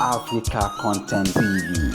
Africa Content TV.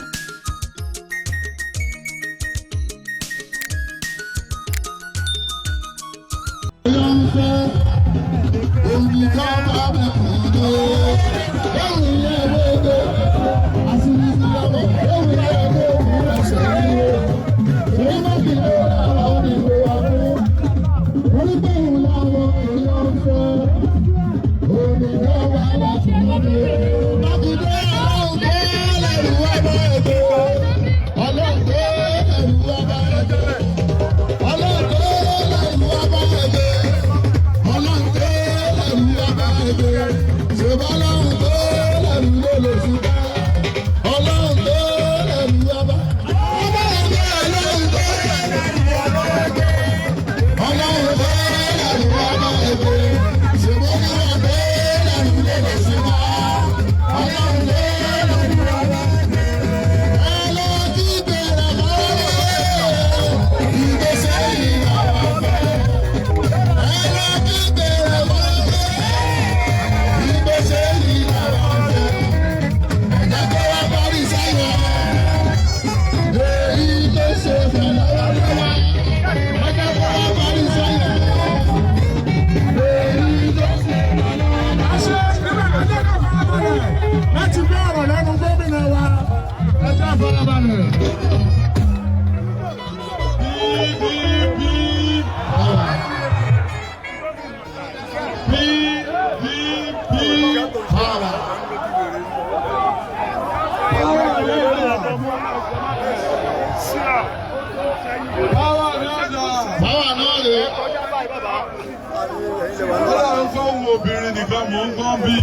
Láti gbọ́ ọ̀rọ̀ lẹ́nu gómìnà wa, ẹ jẹ́ àfọlábalẹ̀. PDP, PDP, power. Power náà dà. Báwa náà rèé. Ọlọ́run fọ́hùn obìnrin nìkan mò ń gbọ́n bí.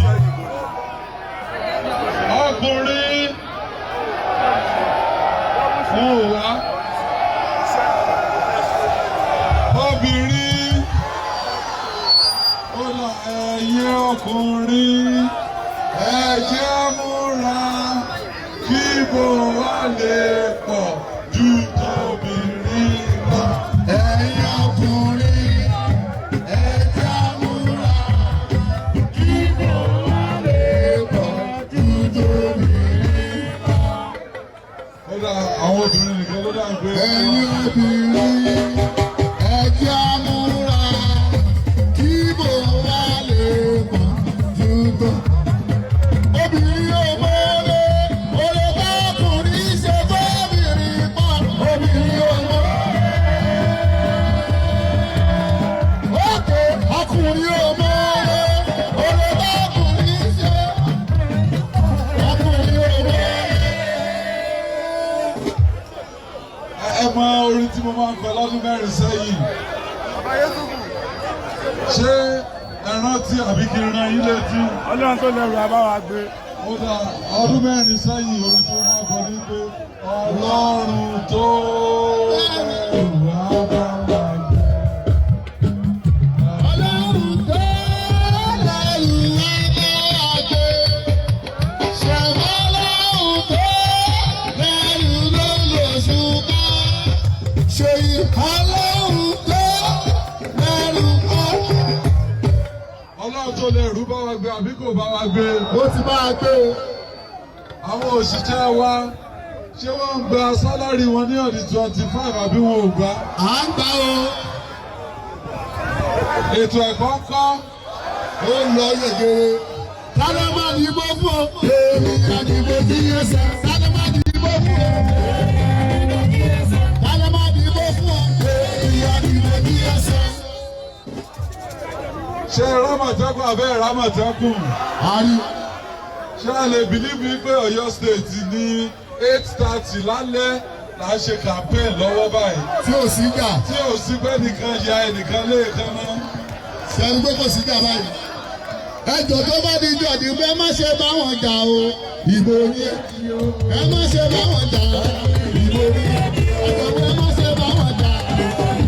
Ọkùnrin wọn ò wá. Obìnrin ó lọ. Ẹ̀yin ọkùnrin, ẹ jẹ́ múra kí bò wá lè pọ̀ ju tóbìnrin lọ. Ẹ̀yin ọkùnrin, ẹ jẹ́ á múra kí kò wá lè pọ̀ ju tóbìnrin lọ. Ó dà, àwọn obìnrin nìkan ló dà pé. Ẹ̀yin obìnrin, ẹ jẹ́ á múra kí kò wá lè pọ̀ ju tó. Obìnrin yóò mọ́lé, olè bá ọkùnrin ṣe fọ́bìnrin pọ̀. Obìnrin yóò mọ́lé. Ókè, ọkùnrin ò mọ́lé, olè bá ọkùnrin ṣe. Ọkùnrin ò mọ́lé. Ẹ mọ orin tí mo máa ń kọ lọ́dún 4 sẹ́yìn. Ṣé ẹ rántí àbí kí n rán yín létí? Ọlọ́run tó lẹ́rù abáwa gbé. Ó dà, ọdún 4 sẹ́yìn, orin tí mo máa ń kọ ní pé Ọlọ́run tó lẹ́rù wá bá wa gbé. Ọlọ́run tó lẹ́rù wá bá wa gbé. Ṣẹ̀fọ́ Ọlọ́run tó lẹ́rù ló lò ṣùgbọ́n. Ṣèyí Ọlọ́run tó lẹ́rù wá. Ọlọ́run tó lẹ́rù bá wa gbé àbí kò bá wa gbé? Ó ti bá a gbé o. Àwọn òṣìṣẹ́ wa, ṣé wọ́n ń gba salary wọn ní ọ̀dí 25 àbí wọn ò gbà? À ń gbà o. Ètò ẹ̀kọ́ ń kọ́? Ó lọ yegere. Sáré má dìbò fún o. Èmi àdìbò tí yẹn sẹ. Sáré má dìbò fún o. Sáré má dìbò fún o. Èmi àdìbò tí yẹn sẹ. Ṣé rámọ̀tẹ́kùn àbẹ́ rámọ̀tẹ́kùn? Àrí. Ṣé a lè believe pé Ọ̀yọ́ State ní 8:30 lálẹ́ là ń ṣe campaign lọ́wọ́ báyìí? Tí ò sí jà. Tí ò sí pé nìkan ya ẹnìkan léèkan náà. Sẹ́ni pé kò sí jà báyìí. Ẹjọ́ tó bá di ìjọ ìdìbò, ẹ má ṣe bá wọn jà o. Ìbò ni ẹ má ṣe bá wọn jà. Ìbò ni ẹjọ́, ẹ má ṣe bá wọn jà.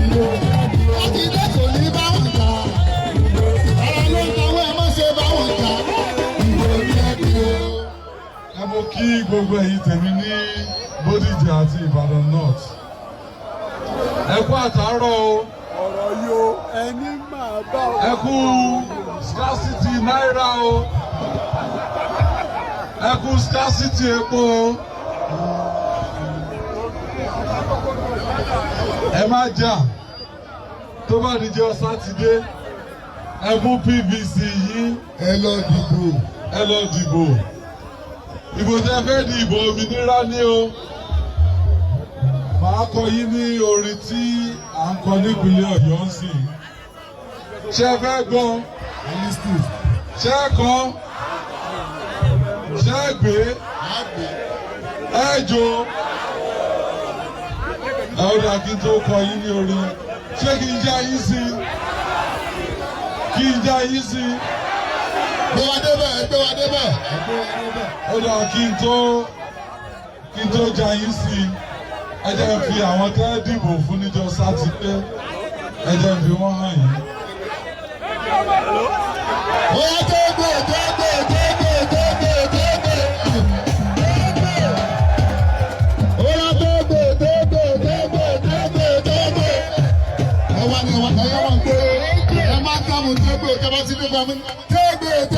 Ìbò Mákindé kò ní bá wọn jà. Ara ló ń tawọ́, ẹ má ṣe bá wọn jà. Ìbò ni ẹ bí o. Ẹ mo kí gbogbo ẹ̀yin tèmi ní Bódìjà àti Ìbàdàn North. Ẹ kú àtàárọ̀ o. Ọ̀rọ̀ yóò ẹni máa bá ọ. Ẹ kú scarcity náírà o. Ẹ Ẹ kú scarcity epo o. Ẹ má jà. Tó bá dijọ́ Sátidé, ẹ mú PVC yín. Ẹ lọ dìbò. Ẹ lọ dìbò. Ìbò tẹ́ fẹ́ di ìbò òmìnira ní o. Màá kọ yín ní orin tí à ń kọ nípínlẹ̀ Ọ̀yọ́ ń sìn. Ṣé ẹ fẹ́ gbọ́? Ṣé ẹ kọ́? Ṣé ẹ gbé? Ẹ jó. Ẹ ó dà kí n tó kọ yín ní orin. Ṣé kí n já yín sí? Kí n já yín sí? Gbé wa débẹ̀, gbé wa débẹ̀. Ó dà kí n tó já yín sí. Ẹ jẹ́ n fi àwọn tẹ́ dìbò fún níjọ́ Sátidé. Ẹ jẹ́ n fi wọ́n hàn yín. Ó yá, tó gbé, tó gbé, tó gbé, tó gbé, tó gbé. Ó yá, tó gbé, tó gbé, tó gbé, tó gbé, tó gbé. Ẹ wá ní ẹ wá, ẹ wá ń gbé. Ẹ máa ń ká mu tó gbé, kí ẹ bá ti dé bá mi. Tó gbé, tó.